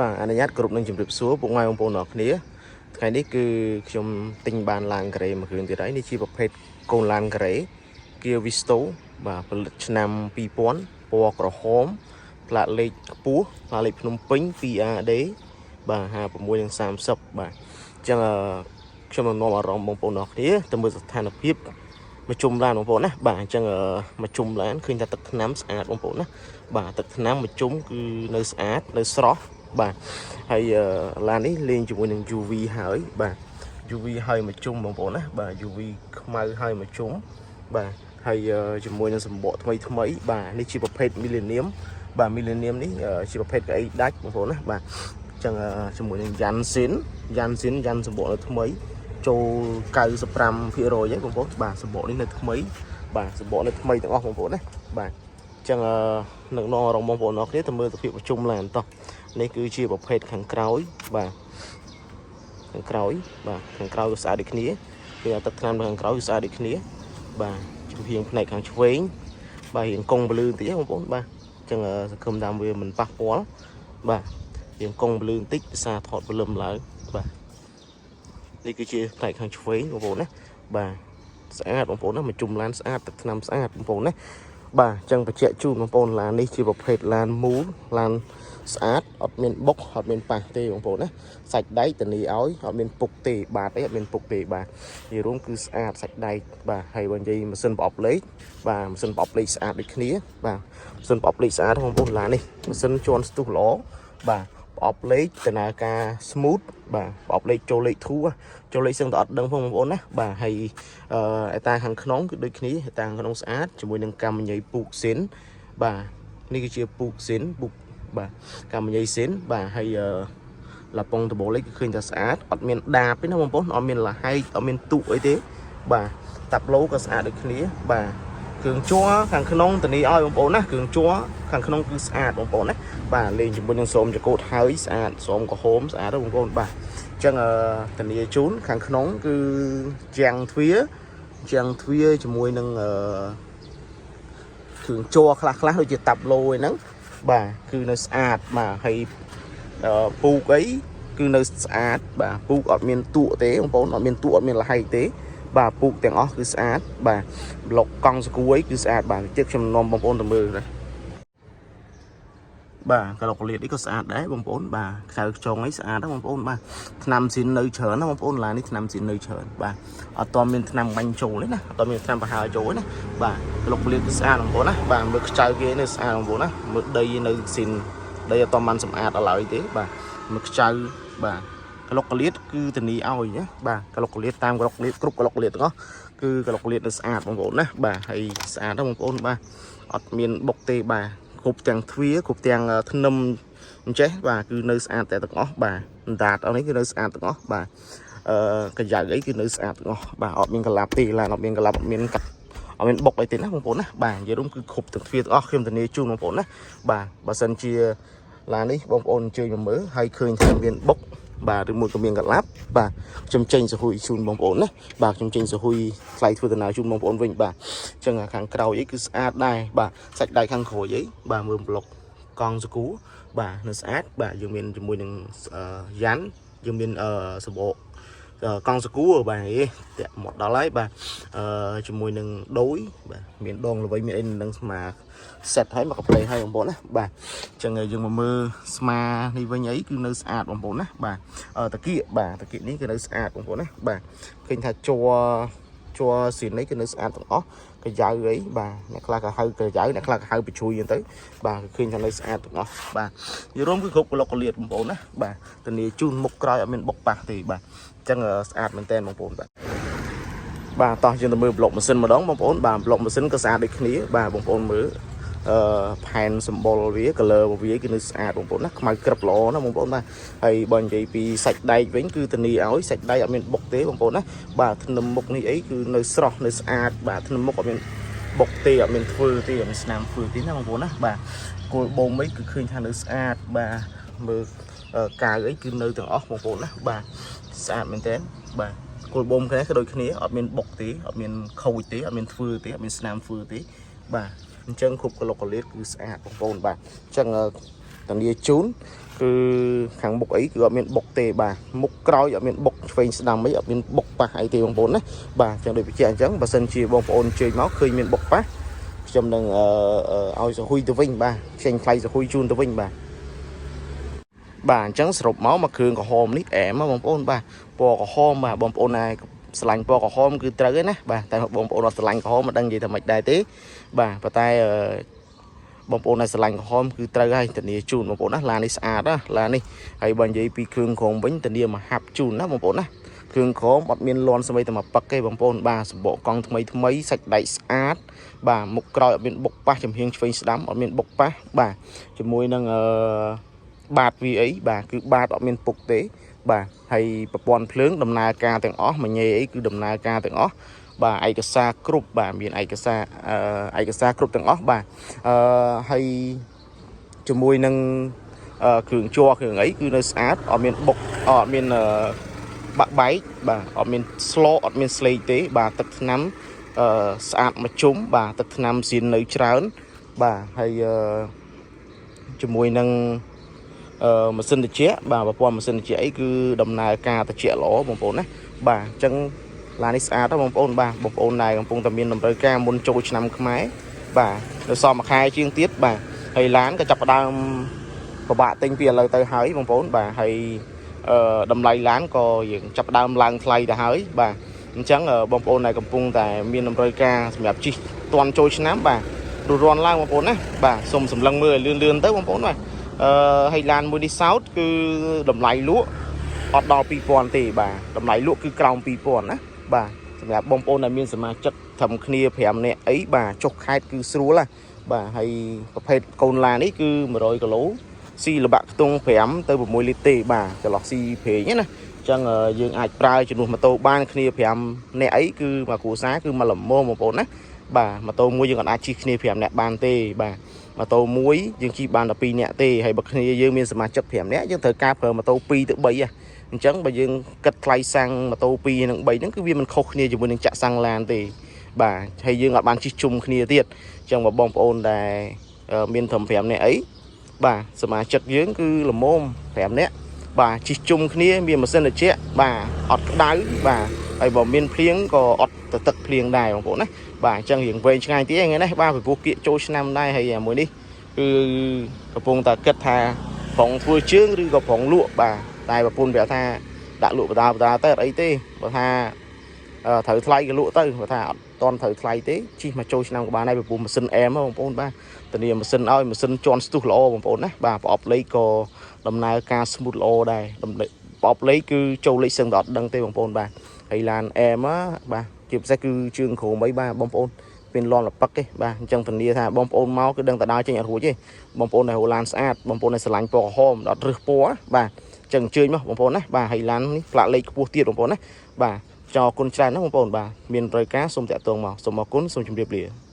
បាទអនុញ្ញាតគ្រប់នឹងជម្រាបសួរពុកម៉ែបងប្អូនទាំងអស់គ្នាថ្ងៃនេះគឺខ្ញុំទិញបានឡានការ៉េមួយគ្រឿងទៀតហើយនេះជាប្រភេទកូនឡានការ៉េ Kia Visto បាទផលិតឆ្នាំ2000ពណ៌ក្រហមផ្លាកលេខខ្ពស់ផ្លាកលេខភ្នំពេញ 2AD បាទ56និង30បាទអញ្ចឹងខ្ញុំនឹងនាំអារម្មណ៍បងប្អូនទាំងអស់គ្នាទៅមើលស្ថានភាពមកជុំឡានបងប្អូនណាបាទអញ្ចឹងមកជុំឡានឃើញថាទឹកថ្នាំស្អាតបងប្អូនណាបាទទឹកថ្នាំមកជុំគឺនៅស្អាតនៅស្រស់បាទហើយឡាននេះលេងជាមួយនឹង UV ហើយបាទ UV ហើយមកជុំបងប្អូនណាបាទ UV ខ្មៅហើយមកជុំបាទហើយជាមួយនឹងសម្បកថ្មីថ្មីបាទនេះជាប្រភេទ Millennium បាទ Millennium នេះជាប្រភេទកៅអីដាច់បងប្អូនណាបាទអញ្ចឹងជាមួយនឹង Yansin Yansin យ៉ាន់សម្បកនៅថ្មីចូល95%ហើយបងប្អូនបាទសម្បកនេះនៅថ្មីបាទសម្បកនៅថ្មីទាំងអស់បងប្អូនណាបាទអញ្ចឹងនឹងនាំអារម្មណ៍បងប្អូនអរគ្នាទៅមើលសភាពប្រជុំឡានតោះនេះគឺជាប្រភេទខាងក្រោយបាទខាងក្រោយបាទខាងក្រោយក៏ស្អាតដូចគ្នាគឺទឹកថ្នាំនៅខាងក្រោយគឺស្អាតដូចគ្នាបាទចំហៀងផ្នែកខាងឆ្វេងបាទរៀងកង់ពលឺបន្តិចបងប្អូនបាទអញ្ចឹងសង្ឃឹមថាវាមិនប៉ះពាល់បាទរៀងកង់ពលឺបន្តិចភាសាថតពលឹមឡើងបាទនេះគឺជាផ្នែកខាងឆ្វេងបងប្អូនណាបាទស្អាតបងប្អូនណាមកជុំឡានស្អាតទឹកថ្នាំស្អាតបងប្អូនណាបាទអញ្ចឹងបញ្ជាក់ជូនបងប្អូនឡាននេះជាប្រភេទឡានមូលឡានស្អាតអត់មានបុកអត់មានប៉ះទេបងប្អូនណាសាច់ដែកធានាឲ្យអត់មានពុកទេបាទអីអត់មានពុកទេបាទនិយាយរួមគឺស្អាតសាច់ដែកបាទហើយបើនិយាយម៉ាស៊ីនប្រអប់លេខបាទម៉ាស៊ីនប្រអប់លេខស្អាតដូចគ្នាបាទម៉ាស៊ីនប្រអប់លេខស្អាតបងប្អូនឡាននេះម៉ាស៊ីនជាន់ស្ទុះល្អបាទប្រអប់លេខដំណើរការ smooth បាទប្រអប់លេខចូលលេខធូចូលលេខសឹងតែអត់ដឹងផងបងប្អូនណាបាទហើយអឺអេតាខាងក្នុងគឺដូចគ្នាអេតាខាងក្នុងស្អាតជាមួយនឹងកម្មញីពូកស៊ីនបាទនេះគឺជាពូកស៊ីនពូកបាទកម្មញីស៊ីនបាទហើយអឺឡាប៉ុងដបូលលេខគឺឃើញថាស្អាតអត់មានដាបទេណាបងប្អូនអត់មានលហែកអត់មានទុអីទេបាទតាប់ឡូក៏ស្អាតដូចគ្នាបាទគ្រឿងជ័រខាងក្នុងធានាឲ្យបងប្អូនណាគ្រឿងជ័រខាងក្នុងគឺស្អាតបងប្អូនណាបាទលេងជាមួយនឹងស្រោមចកោតហើយស្អាតស្រោមក្រហមស្អាតទេបងប្អូនបាទអញ្ចឹងអឺធានាជូនខាងក្នុងគឺជាងទ្វាជាងទ្វាជាមួយនឹងអឺគ្រឿងជ័រខ្លះខ្លះដូចជាតាប់ឡូអីហ្នឹងបាទគឺនៅស្អាតបាទហើយអឺពូកអីគឺនៅស្អាតបាទពូកអត់មានតក់ទេបងប្អូនអត់មានតក់អត់មានលហែកទេបាទពូកទាំងអស់គឺស្អាតបាទប្លុកកង់សកួយគឺស្អាតបាទទៀតខ្ញុំនាំបងប្អូនទៅមើលណាបាទក្លុកលៀតនេះក៏ស្អាតដែរបងប្អូនបាទខ្សៅខ្ចងអីស្អាតដែរបងប្អូនបាទថ្នាំស៊ីននៅច្រើនណាបងប្អូនឡាននេះថ្នាំស៊ីននៅច្រើនបាទអត់តមានថ្នាំបាញ់ចូលទេណាអត់តមានថ្នាំប្រហើរចូលទេណាបាទក្លុកលៀតគឺស្អាតបងប្អូនណាបាទមើលខ្ចៅគេនៅស្អាតបងប្អូនណាមើលដីនៅស៊ីនដីអត់តបានសម្អាតដល់ឡើយទេបាទមើលខ្ចៅបាទក្លុកកលៀតគឺធានាឲ្យណាបាទក្លុកកលៀតតាមក្លុកកលៀតគ្រប់ក្លុកកលៀតទាំងអស់គឺក្លុកកលៀតនៅស្អាតបងប្អូនណាបាទហើយស្អាតណាស់បងប្អូនបាទអត់មានបុកទេបាទគ្រប់ទាំងទ្វារគ្រប់ទាំងធ្នឹមអញ្ចេះបាទគឺនៅស្អាតតែទាំងអស់បាទអណ្ដាតអស់នេះគឺនៅស្អាតទាំងអស់បាទអឺកាយ៉ៅអីគឺនៅស្អាតទាំងអស់បាទអត់មានកលាប់ទេឡានអត់មានកលាប់អត់មានកាត់អត់មានបុកអីទេណាបងប្អូនណាបាទនិយាយរួមគឺគ្រប់ទាំងទ្វារទាំងអស់ខ្ញុំធានាជូនបងប្អូនណាបាទបើសិនជាឡាននេះបងប្អូនអញ្ជើញមកមើលហើយឃើញថាមានបុកបាទឬមួយក៏មានកលាប់បាទខ្ញុំចេញសហុយជូនបងប្អូនណាបាទខ្ញុំចេញសហុយថ្លៃធ្វើដំណើរជូនបងប្អូនវិញបាទអញ្ចឹងខាងក្រោយអីគឺស្អាតដែរបាទសាច់ដៃខាងក្រោយអីបាទមើលប្លុកកង់សកូបាទនៅស្អាតបាទយើងមានជាមួយនឹងយ៉ាន់យើងមានសបកកង់សកួបាទអីតាក់មកដល់ហើយបាទអឺជាមួយនឹងដូចបាទមានដងល្វីមានអីនឹងស្មា set ហើយមកកាផ្លេហើយបងប្អូនណាបាទអញ្ចឹងយើងមកមើលស្មានេះវិញអីគឺនៅស្អាតបងប្អូនណាបាទតាគៀកបាទតាគៀកនេះគឺនៅស្អាតបងប្អូនណាបាទឃើញថាជ័រជ័រស៊ីននេះគឺនៅស្អាតទាំងអស់កាយ៉ៅអីបាទអ្នកខ្លះក៏ហៅកាយ៉ៅអ្នកខ្លះក៏ហៅបញ្ជួយអញ្ចឹងទៅបាទគឺឃើញថានៅស្អាតទាំងអស់បាទនិយាយរួមគឺគ្រប់ក្លុកកលៀតបងប្អូនណាបាទធានាជូនមុខក្រោយអត់មានបុកប៉ះទេបាទអញ្ចឹងស្អាតមែនតើបងប្អូនបាទបាទតោះយើងទៅមើលប្លុកម៉ាស៊ីនម្ដងបងប្អូនបាទប្លុកម៉ាស៊ីនក៏ស្អាតដូចគ្នាបាទបងប្អូនមើលអឺផែនសម្បុរវា color របស់វាគឺនៅស្អាតបងប្អូនណាខ្មៅក្រឹបល្អណាបងប្អូនបាទហើយបើនិយាយពីសាច់ដែកវិញគឺធានាឲ្យសាច់ដែកអត់មានបុកទេបងប្អូនណាបាទធ្នឹមមុខនេះអីគឺនៅស្រស់នៅស្អាតបាទធ្នឹមមុខអត់មានបុកទេអត់មានធ្វើទេអត់មានស្នាមធ្វើទេណាបងប្អូនណាបាទគល់បូមអីគឺឃើញថានៅស្អាតបាទមើលកាវអីគឺនៅទាំងអស់បងប្អូនណាបាទស្អាតមែនតើបាទគល់បូមគ្នាក៏ដូចគ្នាអត់មានបុកទេអត់មានខូចទេអត់មានធ្វើទេអត់មានស្នាមធ្វើទេបាទអញ្ចឹងគ្រប់ក្លុកកលៀតគឺស្អាតបងប្អូនបាទអញ្ចឹង ធានាជូនគឺខាងមុខអីគឺអត់មានបុកទេបាទមុខក្រោយអត់មានបុកឆ្វេងស្ដាំអីអត់មានបុកប៉ះអីទេបងប្អូនណាបាទអញ្ចឹងដូចបញ្ជាក់អញ្ចឹងបើសិនជាបងប្អូនអញ្ជើញមកឃើញមានបុកប៉ះខ្ញុំនឹងអឺឲ្យសហុយទៅវិញបាទចេញថ្លៃសហុយជូនទៅវិញបាទបាទអញ្ចឹងសរុបមកមកគ្រឿងក្រហមនេះអែមបងប្អូនបាទពណ៌ក្រហមបាទបងប្អូនណាស្រឡាញ់ពណ៌ក្រហមគឺត្រូវឯណាបាទតែបងប្អូនអត់ស្រឡាញ់ក្រហមមិនដឹងនិយាយថាម៉េចដែរទេបាទប៉ុន្តែអឺបងប្អូនដែលស្រឡាញ់ក្រហមគឺត្រូវហើយធានាជូនបងប្អូនណាឡាននេះស្អាតណាឡាននេះហើយបើនិយាយពីគ្រឿងក្រមវិញធានាមកហាប់ជូនណាបងប្អូនណាគ្រឿងក្រមអត់មានលន់សម្បីតែមួយពឹកទេបងប្អូនបាទសម្បកកង់ថ្មីថ្មីសាច់ដែកស្អាតបាទមុខក្រោយអត់មានបុកប៉ះចំហៀងឆ្វេងស្ដាំអត់មានបុកប៉ះបាទជាមួយនឹងអឺបាតវាអីបាទគឺបាតអត់មានពុកទេបាទហើយប្រព័ន្ធភ្លើងដំណើរការទាំងអស់មញេអីគឺដំណើរការទាំងអស់បាទឯកសារគ្រប់បាទមានឯកសារអឺឯកសារគ្រប់ទាំងអស់បាទអឺហើយជាមួយនឹងអឺគ្រឿងជ័រគ្រឿងអីគឺនៅស្អាតអត់មានបុកអត់មានអឺបាក់បែកបាទអត់មានស្លអត់មានស្លេកទេបាទទឹកថ្នាំអឺស្អាតមួយជុំបាទទឹកថ្នាំស៊ីននៅច្រើនបាទហើយអឺជាមួយនឹងអឺម៉ាស៊ីនត្រជាក់បាទប្រព័ន្ធម៉ាស៊ីនត្រជាក់អីគឺដំណើរការត្រជាក់ល្អបងប្អូនណាបាទអញ្ចឹងឡាននេះស្អាតណាស់បងប្អូនបាទបងប្អូនដែលកំពុងតែមានតម្រូវការមុនចូលឆ្នាំខ្មែរបាទនៅសល់មួយខែជាងទៀតបាទហើយឡានក៏ចាប់ផ្ដើមពិបាកទិញពីឥឡូវទៅហើយបងប្អូនបាទហើយអឺតម្លៃឡានក៏យើងចាប់ផ្ដើមឡើងថ្លៃទៅហើយបាទអញ្ចឹងបងប្អូនដែលកំពុងតែមានតម្រូវការសម្រាប់ជិះទាន់ចូលឆ្នាំបាទរួសរាន់ឡើងបងប្អូនណាបាទសូមសម្លឹងមើលឲ្យលឿនលឿនទៅបងប្អូនបាទអឺហើយឡានមួយនេះសោតគឺតម្លៃលក់អត់ដល់2000ទេបាទតម្លៃលក់គឺក្រោម2000ណាបាទសម្រាប់បងប្អូនដែលមានសមាជិកត្រឹមគ្នា5នាក់អីបាទចុះខេតគឺស្រួលណាបាទហើយប្រភេទកូនឡាននេះគឺ100គីឡូស៊ីល្បាក់ខ្ទង់5ទៅ6លីត្រទេបាទចន្លោះស៊ីប្រេងណាអញ្ចឹងយើងអាចប្រើជំនួសម៉ូតូបានគ្នា5នាក់អីគឺមួយគ្រួសារគឺមកល្មមបងប្អូនណាបាទម៉ូតូមួយយើងអាចជិះគ្នា5នាក់បានទេបាទម៉ូតូមួយយើងជិះបានតែ2នាក់ទេហើយបើគ្នាយើងមានសមាជិក5នាក់យើងត្រូវការប្រើម៉ូតូ2ទៅ3ហ៎អញ្ចឹងបើយើងគិតថ្លៃសាំងម៉ូតូ2និង3ហ្នឹងគឺវាមិនខុសគ្នាជាមួយនឹងចាក់សាំងឡានទេបាទហើយយើងអត់បានជិះជុំគ្នាទៀតអញ្ចឹងបើបងប្អូនដែលមានត្រឹម5នាក់អីបាទសមាជិកយើងគឺល្មម5នាក់បាទជិះជុំគ្នាមានម៉ាស៊ីនត្រជាក់បាទអត់ក្តៅបាទហើយបើមានភ្លៀងក៏អត់ទៅទឹកភ្លៀងដែរបងប្អូនណាបាទអញ្ចឹងរៀងវែងឆ្ងាយទៀតថ្ងៃនេះបាទពីព្រោះគៀកចូលឆ្នាំដែរហើយមួយនេះគឺកំពុងតែគិតថាប្រងធ្វើជើងឬក៏ប្រងលក់បាទតែប្រពន្ធប្រាប់ថាដាក់លក់បដាបដាទៅអត់អីទេបើថាត្រូវថ្លៃក៏លក់ទៅបើថាអត់តន់ត្រូវថ្លៃទេជិះមកចូលឆ្នាំក៏បានដែរពីព្រោះម៉ាស៊ីនអែមបងប្អូនបាទធានាម៉ាស៊ីនឲ្យម៉ាស៊ីនជន់ស្ទុះល្អបងប្អូនណាបាទប្រអប់លេខក៏ដំណើរការ smooth ល្អដែរប្រអប់លេខគឺចូលលេខសឹងតែអត់ដឹងទេបងប្អូនបាទហើយឡានអែមបាទជាពិសេសគឺជើងក្រោមអីបាទបងប្អូនមានលន់លពឹកទេបាទអញ្ចឹងធានាថាបងប្អូនមកគឺដឹងតែដើរចេញអត់រួចទេបងប្អូនដែលរកឡានស្អាតបងប្អូនដែលស្រឡាញ់ពណ៌ក្រហមអត់រើសពណ៌បាទអញ្ចឹងអញ្ជើញមកបងប្អូនណាបាទហើយឡាននេះផ្លាកលេខខ្ពស់ទៀតបងប្អូនណាបាទចោអរគុណច្រើនណាស់បងប្អូនបាទមានត្រូវការសូមតាក់ទងមកសូមអរគុណសូមជម្រាបលា។